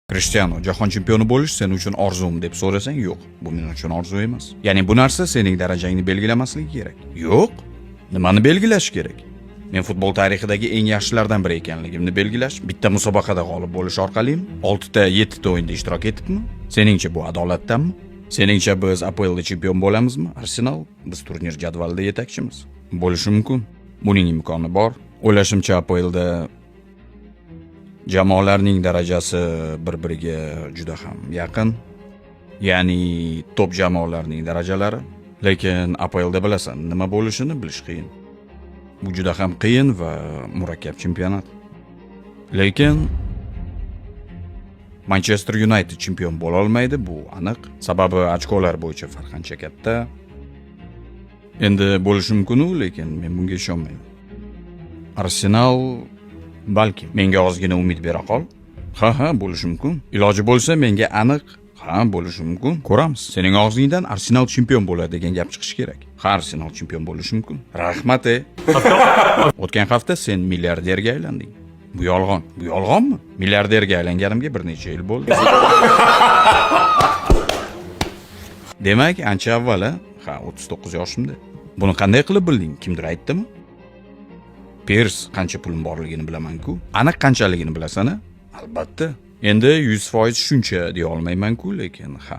Krishtianu jahon chempioni bo'lish sen uchun orzumi deb so'rasang, yo'q, bu men uchun orzu emas. Ya'ni bu narsa sening darajangni belgilamasligi kerak. Yo'q, nimani belgilash kerak? Men futbol tarixidagi eng yaxshilardan biri ekanligimni belgilash, bitta musobaqada g'olib bo'lish orqalimi, 6 ta 7 ta o'yinda ishtirok etibmi? Seningcha bu adolatdanmi? Seningcha biz APLda chempion bo'lamizmi? Arsenal, biz turnir jadvalida yetakchimiz. Bo'lishi mumkin. Buning imkoni bor. O'ylashimcha, APLda jamoalarning darajasi bir-biriga juda ham yaqin. Ya'ni top jamoalarning darajalari. Lekin APLda bilasan, nima bo'lishini bilish qiyin. Bu juda ham qiyin va murakkab chempionat. Lekin Manchester United chempion bo'la olmaydi, bu aniq. Sababi ochkolar bo'yicha farq ancha katta. Endi bo'lishi mumkin-u, lekin men bunga ishonmayman. Arsenal balki menga ozgina umid bera qol. Ha, bo'lishi mumkin. Iloji bo'lsa menga aniq, ha, bo'lishi mumkin. Ko'ramiz. Sening og'zingdan Arsenal chempion bo'ladi degan gap chiqishi kerak. Ha, Arsenal chempion bo'lishi mumkin. Rahmat. E. O'tgan hafta sen milliarderga aylanding. Bu yolg'on. Bu yolg'onmi? Milliarderga aylanganimga bir necha yil bo'ldi. Demak, ancha avval, a? Ha, 39 yoshimda. Buni qanday qilib bilding? Kimdir aytdimi? Pirs, qancha pulim borligini bilaman-ku. Aniq qanchaligini bilasan-a? Albatta. Endi 100% shuncha deya olmayman-ku, lekin ha.